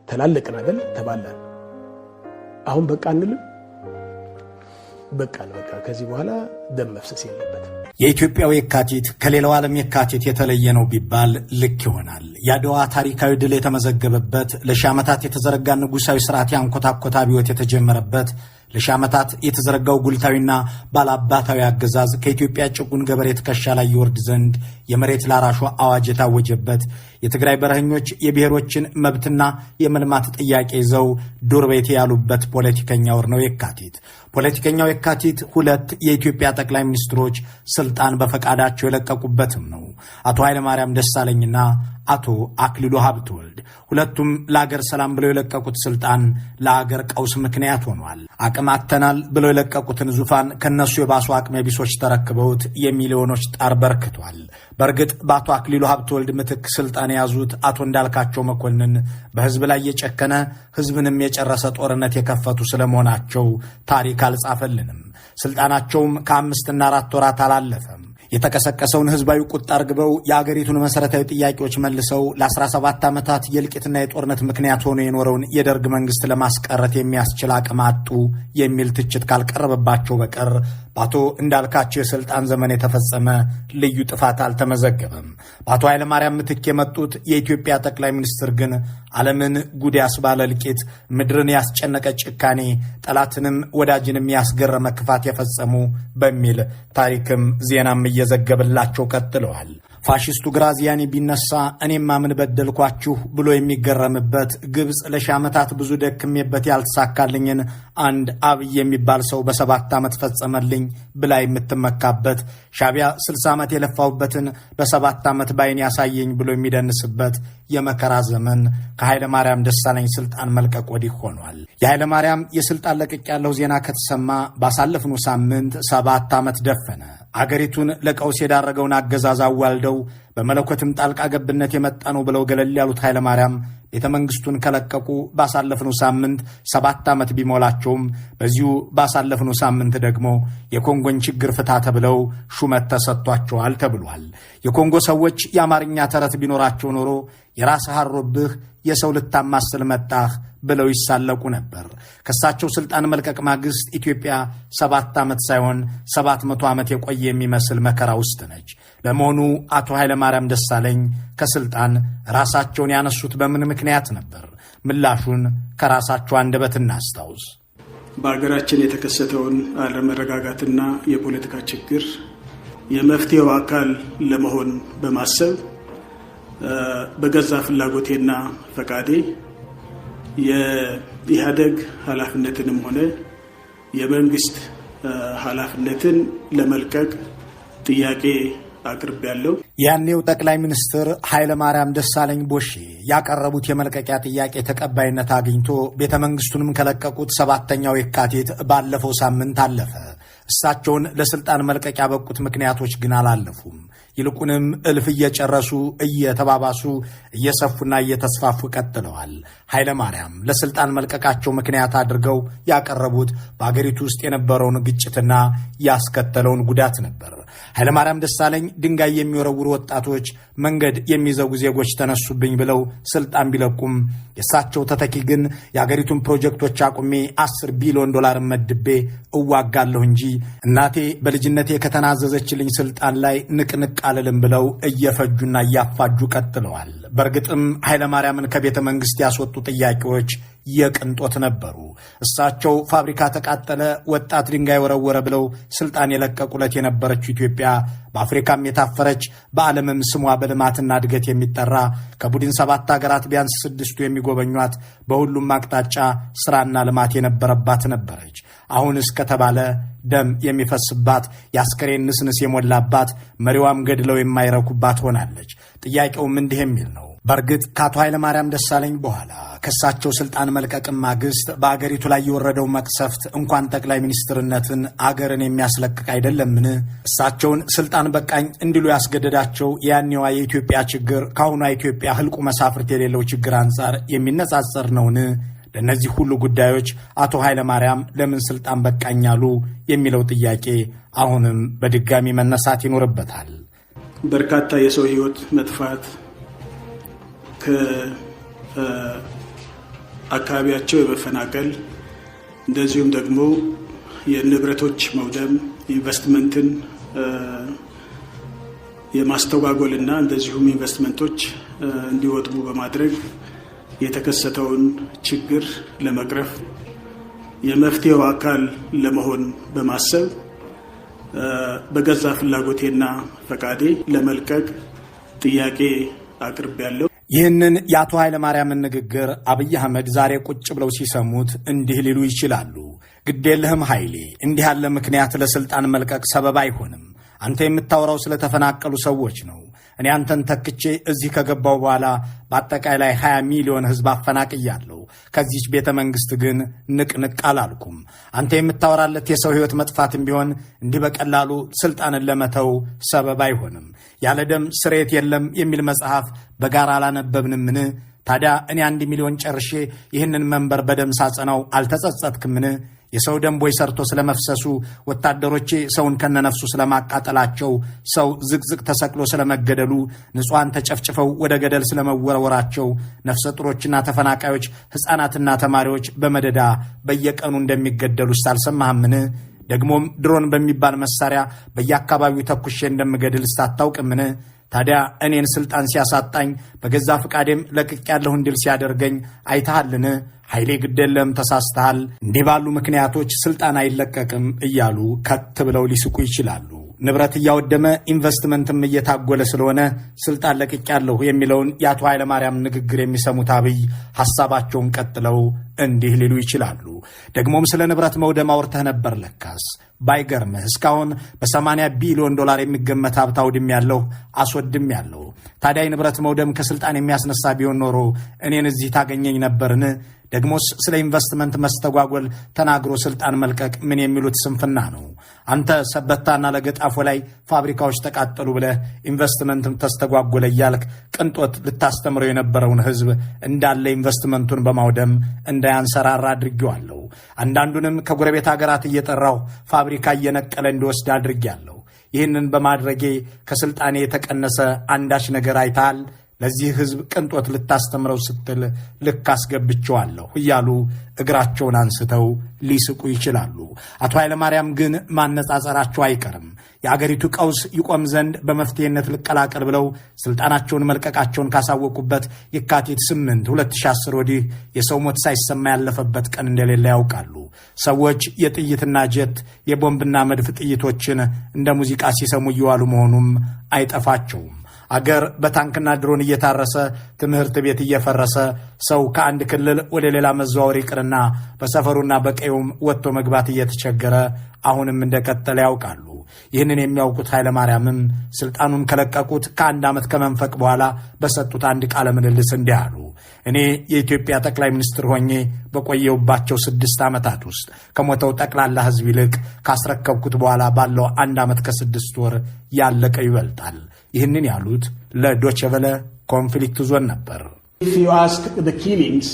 ተላለቅን አይደል? ተባላን። አሁን በቃ አንልም። በቃን፣ በቃ ከዚህ በኋላ ደም መፍሰስ የለበትም። የኢትዮጵያው የካቲት ከሌላው ዓለም የካቲት የተለየ ነው ቢባል ልክ ይሆናል። የአድዋ ታሪካዊ ድል የተመዘገበበት፣ ለሺህ ዓመታት የተዘረጋ ንጉሣዊ ስርዓት ያንኮታኮተ አብዮት የተጀመረበት፣ ለሺህ ዓመታት የተዘረጋው ጉልታዊና ባላባታዊ አገዛዝ ከኢትዮጵያ ጭቁን ገበሬ ትከሻ ላይ ይወርድ ዘንድ የመሬት ላራሹ አዋጅ የታወጀበት፣ የትግራይ በረኸኞች የብሔሮችን መብትና የመልማት ጥያቄ ይዘው ዱር ቤቴ ያሉበት ፖለቲከኛ ወር ነው የካቲት። ፖለቲከኛው የካቲት ሁለት የኢትዮጵያ ጠቅላይ ሚኒስትሮች ስልጣን በፈቃዳቸው የለቀቁበትም ነው። አቶ ኃይለማርያም ደሳለኝና አቶ አክሊሉ ሀብተወልድ ሁለቱም ለአገር ሰላም ብለው የለቀቁት ስልጣን ለአገር ቀውስ ምክንያት ሆኗል። አቅም አጥተናል ብለው የለቀቁትን ዙፋን ከነሱ የባሱ አቅመ ቢሶች ተረክበውት የሚሊዮኖች ጣር በርክቷል። በእርግጥ በአቶ አክሊሉ ሀብተወልድ ምትክ ስልጣን የያዙት አቶ እንዳልካቸው መኮንን በህዝብ ላይ የጨከነ፣ ህዝብንም የጨረሰ ጦርነት የከፈቱ ስለመሆናቸው ታሪክ አልጻፈልንም። ስልጣናቸውም ከ5ና 4 ወራት አላለፈም። የተቀሰቀሰውን ህዝባዊ ቁጣ አርግበው፣ የአገሪቱን መሠረታዊ ጥያቄዎች መልሰው፣ ለ17 ዓመታት የእልቂትና የጦርነት ምክንያት ሆኖ የኖረውን የደርግ መንግስት ለማስቀረት የሚያስችል አቅም አጡ የሚል ትችት ካልቀረበባቸው በቀር በአቶ እንዳልካቸው የስልጣን ዘመን የተፈጸመ ልዩ ጥፋት አልተመዘገበም። በአቶ ኃይለማርያም ምትክ የመጡት የኢትዮጵያ ጠቅላይ ሚኒስትር ግን ዓለምን ጉድ ያስባለ እልቂት፣ ምድርን ያስጨነቀ ጭካኔ፣ ጠላትንም ወዳጅንም ያስገረመ ክፋት የፈጸሙ በሚል ታሪክም ዜናም እየዘገበላቸው ቀጥለዋል። ፋሽስቱ ግራዚያኒ ቢነሳ እኔማ ምን በደልኳችሁ ብሎ የሚገረምበት፣ ግብፅ ለሺህ ዓመታት ብዙ ደክሜበት ያልተሳካልኝን አንድ አብይ የሚባል ሰው በ7 ዓመት ፈጸመልኝ ብላ የምትመካበት፣ ሻቢያ 60 ዓመት የለፋውበትን በ7 ዓመት ባይን ያሳየኝ ብሎ የሚደንስበት የመከራ ዘመን ከኃይለ ማርያም ደሳለኝ ስልጣን መልቀቅ ወዲህ ሆኗል። የኃይለ ማርያም የስልጣን ለቅቅ ያለው ዜና ከተሰማ ባሳለፍነው ሳምንት 7 ዓመት ደፈነ። አገሪቱን ለቀውስ የዳረገውን አገዛዝ አዋልደው በመለኮትም ጣልቃ ገብነት የመጣ ነው ብለው ገለል ያሉት ኃይለ ማርያም ቤተ መንግስቱን ከለቀቁ ባሳለፍነው ሳምንት 7 ዓመት ቢሞላቸውም፣ በዚሁ ባሳለፍነው ሳምንት ደግሞ የኮንጎን ችግር ፍታ ተብለው ሹመት ተሰጥቷቸዋል ተብሏል። የኮንጎ ሰዎች የአማርኛ ተረት ቢኖራቸው ኖሮ የራስህ አሮብህ የሰው ልታማስል መጣህ ብለው ይሳለቁ ነበር። ከሳቸው ስልጣን መልቀቅ ማግስት ኢትዮጵያ 7 ዓመት ሳይሆን 700 ዓመት የቆየ የሚመስል መከራ ውስጥ ነች። ለመሆኑ አቶ ኃይለማርያም ደሳለኝ ከስልጣን ራሳቸውን ያነሱት በምን ምክንያት ነበር? ምላሹን ከራሳቸው አንደበት እናስታውስ። በሀገራችን የተከሰተውን አለመረጋጋትና የፖለቲካ ችግር የመፍትሄው አካል ለመሆን በማሰብ በገዛ ፍላጎቴና ፈቃዴ የኢህአደግ ኃላፊነትንም ሆነ የመንግስት ኃላፊነትን ለመልቀቅ ጥያቄ አቅርቤያለሁ። ያኔው ጠቅላይ ሚኒስትር ኃይለማርያም ደሳለኝ ቦሼ ያቀረቡት የመልቀቂያ ጥያቄ ተቀባይነት አግኝቶ ቤተ መንግስቱንም ከለቀቁት ሰባተኛው የካቲት ባለፈው ሳምንት አለፈ። እሳቸውን ለስልጣን መልቀቅ ያበቁት ምክንያቶች ግን አላለፉም። ይልቁንም እልፍ እየጨረሱ፣ እየተባባሱ፣ እየሰፉና እየተስፋፉ ቀጥለዋል። ኃይለማርያም ለስልጣን መልቀቃቸው ምክንያት አድርገው ያቀረቡት በአገሪቱ ውስጥ የነበረውን ግጭትና ያስከተለውን ጉዳት ነበር። ኃይለማርያም ደሳለኝ ድንጋይ የሚወረውሩ ወጣቶች፣ መንገድ የሚዘጉ ዜጎች ተነሱብኝ ብለው ስልጣን ቢለቁም፣ የእሳቸው ተተኪ ግን የአገሪቱን ፕሮጀክቶች አቁሜ 10 ቢሊዮን ዶላር መድቤ እዋጋለሁ እንጂ እናቴ በልጅነቴ ከተናዘዘችልኝ ስልጣን ላይ ንቅንቅ አልልም ብለው እየፈጁና እያፋጁ ቀጥለዋል። በእርግጥም ኃይለማርያምን ከቤተ መንግስት ያስወጡ ጥያቄዎች የቅንጦት ነበሩ። እሳቸው ፋብሪካ ተቃጠለ፣ ወጣት ድንጋይ ወረወረ ብለው ስልጣን የለቀቁለት የነበረችው ኢትዮጵያ በአፍሪካም የታፈረች፣ በዓለምም ስሟ በልማትና እድገት የሚጠራ፣ ከቡድን 7 ሀገራት ቢያንስ ስድስቱ የሚጎበኟት፣ በሁሉም አቅጣጫ ስራና ልማት የነበረባት ነበረች። አሁን እስከተባለ ደም የሚፈስባት፣ የአስከሬን ንስንስ የሞላባት፣ መሪዋም ገድለው የማይረኩባት ሆናለች። ጥያቄውም እንዲህ የሚል ነው። በእርግጥ ከአቶ ኃይለማርያም ደሳለኝ በኋላ፣ ከእሳቸው ስልጣን መልቀቅም ማግስት በአገሪቱ ላይ የወረደው መቅሰፍት እንኳን ጠቅላይ ሚኒስትርነትን አገርን የሚያስለቅቅ አይደለምን? እሳቸውን ስልጣን በቃኝ እንዲሉ ያስገደዳቸው የያኔዋ የኢትዮጵያ ችግር ከአሁኗ ኢትዮጵያ ህልቁ መሳፍርት የሌለው ችግር አንጻር የሚነጻጸር ነውን? ለእነዚህ ሁሉ ጉዳዮች አቶ ኃይለማርያም ለምን ስልጣን በቃኝ አሉ የሚለው ጥያቄ አሁንም በድጋሚ መነሳት ይኖርበታል። በርካታ የሰው ህይወት መጥፋት፣ ከአካባቢያቸው የመፈናቀል፣ እንደዚሁም ደግሞ የንብረቶች መውደም፣ ኢንቨስትመንትን የማስተጓጎልና እንደዚሁም ኢንቨስትመንቶች እንዲወድሙ በማድረግ የተከሰተውን ችግር ለመቅረፍ የመፍትሄው አካል ለመሆን በማሰብ በገዛ ፍላጎቴና ፈቃዴ ለመልቀቅ ጥያቄ አቅርቤያለሁ። ይህንን የአቶ ኃይለማርያምን ንግግር አብይ አህመድ ዛሬ ቁጭ ብለው ሲሰሙት እንዲህ ሊሉ ይችላሉ። ግዴለህም ኃይሌ፣ እንዲህ ያለ ምክንያት ለስልጣን መልቀቅ ሰበብ አይሆንም። አንተ የምታወራው ስለተፈናቀሉ ሰዎች ነው። እኔ አንተን ተክቼ እዚህ ከገባሁ በኋላ በአጠቃላይ 20 ሚሊዮን ሕዝብ አፈናቅያለሁ። ከዚች ቤተ መንግሥት ግን ንቅንቅ አላልኩም። አንተ የምታወራለት የሰው ሕይወት መጥፋትም ቢሆን እንዲህ በቀላሉ ስልጣንን ለመተው ሰበብ አይሆንም። ያለ ደም ስርየት የለም የሚል መጽሐፍ በጋራ አላነበብንምን? ታዲያ እኔ 1 ሚሊዮን ጨርሼ ይህንን መንበር በደም ሳጸናው አልተጸጸትክምን? የሰው ደም ቦይ ሰርቶ ስለመፍሰሱ፣ ወታደሮቼ ሰውን ከነነፍሱ ስለማቃጠላቸው፣ ሰው ዝቅዝቅ ተሰቅሎ ስለመገደሉ፣ ንጹሐን ተጨፍጭፈው ወደ ገደል ስለመወረወራቸው፣ ነፍሰ ጡሮችና ተፈናቃዮች፣ ሕፃናትና ተማሪዎች በመደዳ በየቀኑ እንደሚገደሉስ አልሰማህምን? ደግሞም ድሮን በሚባል መሳሪያ በየአካባቢው ተኩሼ እንደምገድልስ አታውቅምን? ታዲያ እኔን ስልጣን ሲያሳጣኝ በገዛ ፈቃዴም ለቅቄያለሁ እንድል ሲያደርገኝ አይተሃልን? ኃይሌ፣ ግዴለም ተሳስተሃል። እንዲህ ባሉ ምክንያቶች ስልጣን አይለቀቅም እያሉ ከት ብለው ሊስቁ ይችላሉ። ንብረት እያወደመ ኢንቨስትመንትም እየታጎለ ስለሆነ ስልጣን ለቅቄያለሁ የሚለውን የአቶ ኃይለማርያም ንግግር የሚሰሙት አብይ ሐሳባቸውን ቀጥለው እንዲህ ሊሉ ይችላሉ። ደግሞም ስለ ንብረት መውደም አውርተህ ነበር ለካስ። ባይገርምህ እስካሁን በ80 ቢሊዮን ዶላር የሚገመት ሀብት አውድሜያለሁ፣ አስወድሜያለሁ። ታዲያ የንብረት መውደም ከስልጣን የሚያስነሳ ቢሆን ኖሮ እኔን እዚህ ታገኘኝ ነበርን? ደግሞስ ስለ ኢንቨስትመንት መስተጓጎል ተናግሮ ስልጣን መልቀቅ ምን የሚሉት ስንፍና ነው? አንተ ሰበታና ለገጣፎ ላይ ፋብሪካዎች ተቃጠሉ ብለህ ኢንቨስትመንትም ተስተጓጎለ እያልክ ቅንጦት ልታስተምረው የነበረውን ሕዝብ እንዳለ ኢንቨስትመንቱን በማውደም እንዳያንሰራራ አድርጌዋለሁ። አንዳንዱንም ከጎረቤት ሀገራት እየጠራሁ ፋብሪካ እየነቀለ እንዲወስድ አድርጌያለሁ። ይህንን በማድረጌ ከስልጣኔ የተቀነሰ አንዳች ነገር አይተሃል? ለዚህ ሕዝብ ቅንጦት ልታስተምረው ስትል ልክ አስገብቼዋለሁ እያሉ እግራቸውን አንስተው ሊስቁ ይችላሉ። አቶ ኃይለማርያም ግን ማነጻጸራቸው አይቀርም። የአገሪቱ ቀውስ ይቆም ዘንድ በመፍትሄነት ልቀላቀል ብለው ስልጣናቸውን መልቀቃቸውን ካሳወቁበት የካቲት 8 2010 ወዲህ የሰው ሞት ሳይሰማ ያለፈበት ቀን እንደሌለ ያውቃሉ። ሰዎች የጥይትና ጀት፣ የቦምብና መድፍ ጥይቶችን እንደ ሙዚቃ ሲሰሙ እየዋሉ መሆኑም አይጠፋቸውም። አገር በታንክና ድሮን እየታረሰ፣ ትምህርት ቤት እየፈረሰ፣ ሰው ከአንድ ክልል ወደ ሌላ መዘዋወር ይቅርና በሰፈሩና በቀዩም ወጥቶ መግባት እየተቸገረ አሁንም እንደቀጠለ ያውቃሉ። ይህንን የሚያውቁት ኃይለማርያምም ስልጣኑን ከለቀቁት ከአንድ ዓመት ከመንፈቅ በኋላ በሰጡት አንድ ቃለ ምልልስ እንዲህ አሉ። እኔ የኢትዮጵያ ጠቅላይ ሚኒስትር ሆኜ በቆየሁባቸው 6 ዓመታት ውስጥ ከሞተው ጠቅላላ ሕዝብ ይልቅ ካስረከብኩት በኋላ ባለው አንድ ዓመት ከ6 ወር ያለቀው ይበልጣል። ይህንን ያሉት ለዶቼ ቬለ Conflict Zone ነበር። If you ask the killings,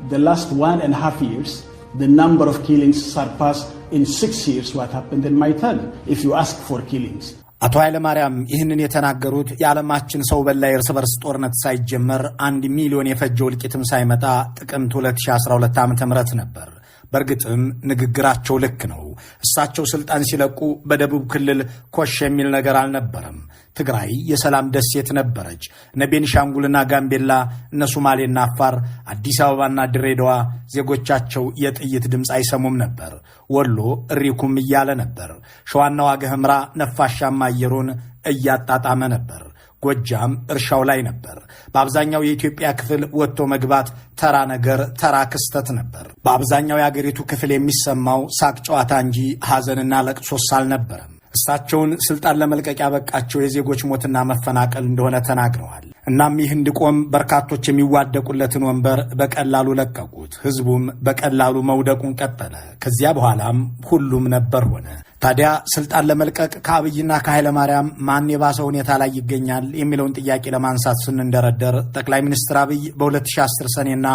the last 1.5 years, the number of killings surpassed in 6 years what happened in my term, if you ask for killings. አቶ ኃይለማርያም ይህንን የተናገሩት የዓለማችን ሰው በላ የእርስ በርስ ጦርነት ሳይጀመር፣ 1 ሚሊዮን የፈጀው እልቂትም ሳይመጣ ጥቅምት 2012 ዓ ም ነበር። በእርግጥም ንግግራቸው ልክ ነው። እሳቸው ስልጣን ሲለቁ በደቡብ ክልል ኮሽ የሚል ነገር አልነበረም። ትግራይ የሰላም ደሴት ነበረች። እነ ቤኒሻንጉልና ጋምቤላ፣ እነ ሶማሌና አፋር፣ አዲስ አበባና ድሬዳዋ ዜጎቻቸው የጥይት ድምፅ አይሰሙም ነበር። ወሎ እሪኩም እያለ ነበር። ሸዋና ዋግ ኽምራ ነፋሻማ አየሩን እያጣጣመ ነበር። ጎጃም እርሻው ላይ ነበር። በአብዛኛው የኢትዮጵያ ክፍል ወጥቶ መግባት ተራ ነገር፣ ተራ ክስተት ነበር። በአብዛኛው የአገሪቱ ክፍል የሚሰማው ሳቅ ጨዋታ እንጂ ሐዘንና ለቅሶስ አልነበረም። እሳቸውን ስልጣን ለመልቀቅ ያበቃቸው የዜጎች ሞትና መፈናቀል እንደሆነ ተናግረዋል። እናም ይህ እንዲቆም በርካቶች የሚዋደቁለትን ወንበር በቀላሉ ለቀቁት። ህዝቡም በቀላሉ መውደቁን ቀጠለ። ከዚያ በኋላም ሁሉም ነበር ሆነ። ታዲያ ስልጣን ለመልቀቅ ከአብይና ከኃይለማርያም ማን የባሰ ሁኔታ ላይ ይገኛል የሚለውን ጥያቄ ለማንሳት ስንንደረደር ጠቅላይ ሚኒስትር አብይ በ2010 ሰኔና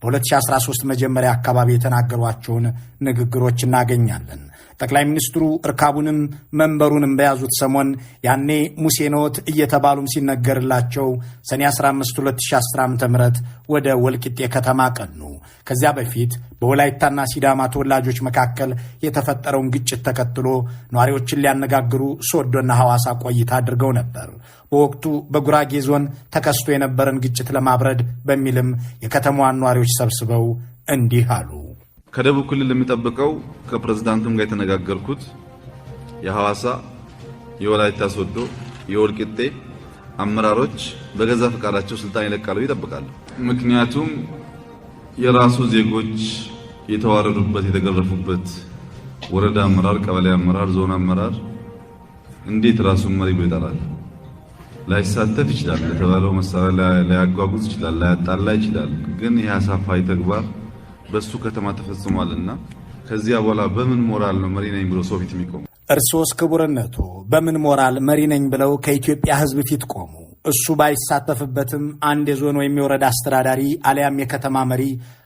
በ2013 መጀመሪያ አካባቢ የተናገሯቸውን ንግግሮች እናገኛለን። ጠቅላይ ሚኒስትሩ እርካቡንም መንበሩንም በያዙት ሰሞን ያኔ ሙሴ ነዎት እየተባሉም ሲነገርላቸው ሰኔ 15 2010 ዓ.ም ወደ ወልቂጤ ከተማ ቀኑ። ከዚያ በፊት በወላይታና ሲዳማ ተወላጆች መካከል የተፈጠረውን ግጭት ተከትሎ ነዋሪዎችን ሊያነጋግሩ ሶዶና ሐዋሳ ቆይታ አድርገው ነበር። በወቅቱ በጉራጌ ዞን ተከስቶ የነበረን ግጭት ለማብረድ በሚልም የከተማዋን ነዋሪዎች ሰብስበው እንዲህ አሉ። ከደቡብ ክልል የሚጠብቀው ከፕሬዝዳንቱም ጋር የተነጋገርኩት የሐዋሳ፣ የወላይታ ሶዶ፣ የወልቂጤ አመራሮች በገዛ ፈቃዳቸው ስልጣን ይለቃሉ ይጠብቃሉ። ምክንያቱም የራሱ ዜጎች የተዋረዱበት የተገረፉበት ወረዳ አመራር፣ ቀበሌ አመራር፣ ዞን አመራር እንዴት ራሱን መሪ ብሎ ይጠራል? ላይሳተፍ ይችላል፣ ለተባለው መሳሪያ ላያጓጉዝ ይችላል፣ ላያጣላ ይችላል። ግን ይህ አሳፋሪ ተግባር በሱ ከተማ ተፈጽሟልና ከዚያ በኋላ በምን ሞራል ነው መሪ ነኝ ብሎ ሰው ፊት የሚቆመው? እርሶስ ክቡርነቱ በምን ሞራል መሪ ነኝ ብለው ከኢትዮጵያ ሕዝብ ፊት ቆሙ? እሱ ባይሳተፍበትም አንድ የዞን ወይም የወረዳ አስተዳዳሪ አሊያም የከተማ መሪ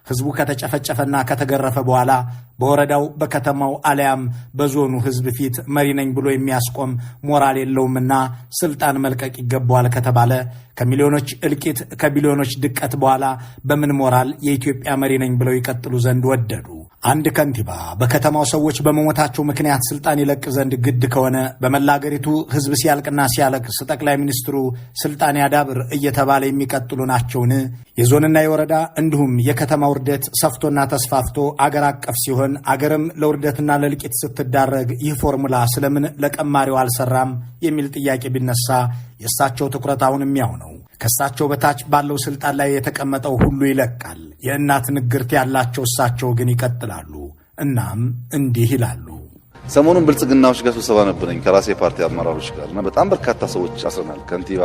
ህዝቡ ከተጨፈጨፈና ከተገረፈ በኋላ በወረዳው በከተማው አሊያም በዞኑ ህዝብ ፊት መሪ ነኝ ብሎ የሚያስቆም ሞራል የለውምና ስልጣን መልቀቅ ይገባዋል ከተባለ ከሚሊዮኖች እልቂት ከቢሊዮኖች ድቀት በኋላ በምን ሞራል የኢትዮጵያ መሪ ነኝ ብለው ይቀጥሉ ዘንድ ወደዱ? አንድ ከንቲባ በከተማው ሰዎች በመሞታቸው ምክንያት ስልጣን ይለቅ ዘንድ ግድ ከሆነ በመላ አገሪቱ ህዝብ ሲያልቅና ሲያለቅስ ጠቅላይ ሚኒስትሩ ስልጣን ያዳብር እየተባለ የሚቀጥሉ ናቸውን? የዞንና የወረዳ እንዲሁም የከተማ ውርደት ሰፍቶና ተስፋፍቶ አገር አቀፍ ሲሆን አገርም ለውርደትና ለእልቂት ስትዳረግ ይህ ፎርሙላ ስለምን ለቀማሪው አልሰራም የሚል ጥያቄ ቢነሳ የእሳቸው ትኩረት አሁንም ያው ነው። ከእሳቸው በታች ባለው ስልጣን ላይ የተቀመጠው ሁሉ ይለቃል። የእናት ንግርት ያላቸው እሳቸው ግን ይቀጥላሉ። እናም እንዲህ ይላሉ። ሰሞኑን ብልጽግናዎች ጋር ስብሰባ ነበረኝ ከራሴ ፓርቲ አመራሮች ጋር እና በጣም በርካታ ሰዎች አስረናል። ከንቲባ፣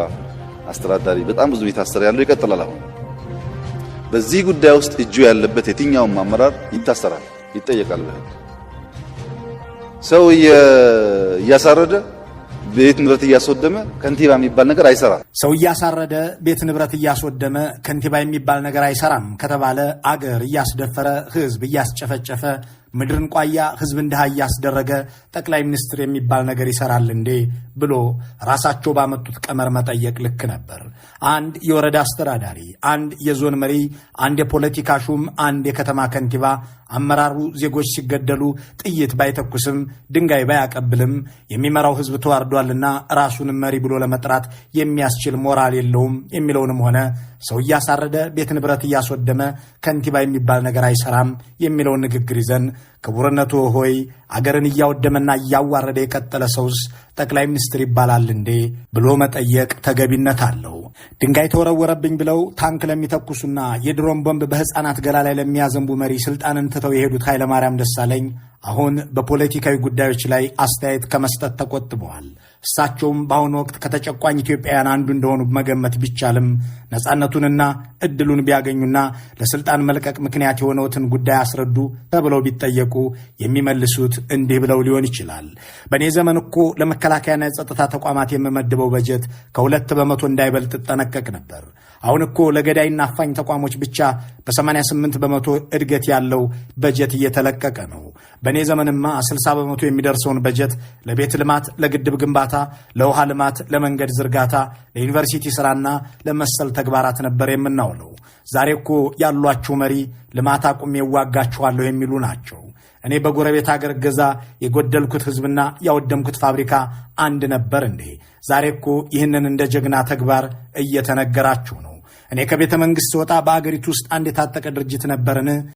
አስተዳዳሪ፣ በጣም ብዙ የታሰረ ያለው ይቀጥላል። አሁን በዚህ ጉዳይ ውስጥ እጁ ያለበት የትኛውም አመራር ይታሰራል፣ ይጠየቃል። በህግ ሰው እያሳረደ ቤት ንብረት እያስወደመ ከንቲባ የሚባል ነገር አይሰራም። ሰው እያሳረደ ቤት ንብረት እያስወደመ ከንቲባ የሚባል ነገር አይሰራም ከተባለ አገር እያስደፈረ ህዝብ እያስጨፈጨፈ ምድርን ቋያ ህዝብ እንድሃ እያስደረገ ጠቅላይ ሚኒስትር የሚባል ነገር ይሰራል እንዴ ብሎ ራሳቸው ባመጡት ቀመር መጠየቅ ልክ ነበር። አንድ የወረዳ አስተዳዳሪ፣ አንድ የዞን መሪ፣ አንድ የፖለቲካ ሹም፣ አንድ የከተማ ከንቲባ አመራሩ ዜጎች ሲገደሉ ጥይት ባይተኩስም ድንጋይ ባያቀብልም የሚመራው ህዝብ ተዋርዷልና ራሱንም መሪ ብሎ ለመጥራት የሚያስችል ሞራል የለውም የሚለውንም ሆነ ሰው እያሳረደ ቤት ንብረት እያስወደመ ከንቲባ የሚባል ነገር አይሰራም የሚለውን ንግግር ይዘን ክቡርነቱ ሆይ አገርን እያወደመና እያዋረደ የቀጠለ ሰውስ ጠቅላይ ሚኒስትር ይባላል እንዴ ብሎ መጠየቅ ተገቢነት አለው። ድንጋይ ተወረወረብኝ ብለው ታንክ ለሚተኩሱና የድሮን ቦምብ በሕፃናት ገላ ላይ ለሚያዘንቡ መሪ ስልጣንን ትተው የሄዱት ኃይለማርያም ደሳለኝ አሁን በፖለቲካዊ ጉዳዮች ላይ አስተያየት ከመስጠት ተቆጥበዋል። እሳቸውም በአሁኑ ወቅት ከተጨቋኝ ኢትዮጵያውያን አንዱ እንደሆኑ መገመት ቢቻልም ነፃነቱንና እድሉን ቢያገኙና ለስልጣን መልቀቅ ምክንያት የሆነውትን ጉዳይ አስረዱ ተብለው ቢጠየቁ የሚመልሱት እንዲህ ብለው ሊሆን ይችላል። በእኔ ዘመን እኮ ለመከላከያና የጸጥታ ተቋማት የምመድበው በጀት ከ2% እንዳይበልጥ እጠነቀቅ ነበር። አሁን እኮ ለገዳይና አፋኝ ተቋሞች ብቻ በ88% እድገት ያለው በጀት እየተለቀቀ ነው። በእኔ ዘመንማ 60% የሚደርሰውን በጀት ለቤት ልማት፣ ለግድብ ግንባታ፣ ለውሃ ልማት፣ ለመንገድ ዝርጋታ፣ ለዩኒቨርሲቲ ስራና ለመሰል ተግባራት ነበር የምናውለው። ዛሬ እኮ ያሏችሁ መሪ ልማት አቁሜ እዋጋችኋለሁ የሚሉ ናቸው። እኔ በጎረቤት አገር እገዛ የጎደልኩት ህዝብና ያወደምኩት ፋብሪካ አንድ ነበር እንዴ? ዛሬ እኮ ይህንን እንደ ጀግና ተግባር እየተነገራችሁ ነው። እኔ ከቤተ መንግሥት ስወጣ በአገሪቱ ውስጥ አንድ የታጠቀ ድርጅት ነበርን?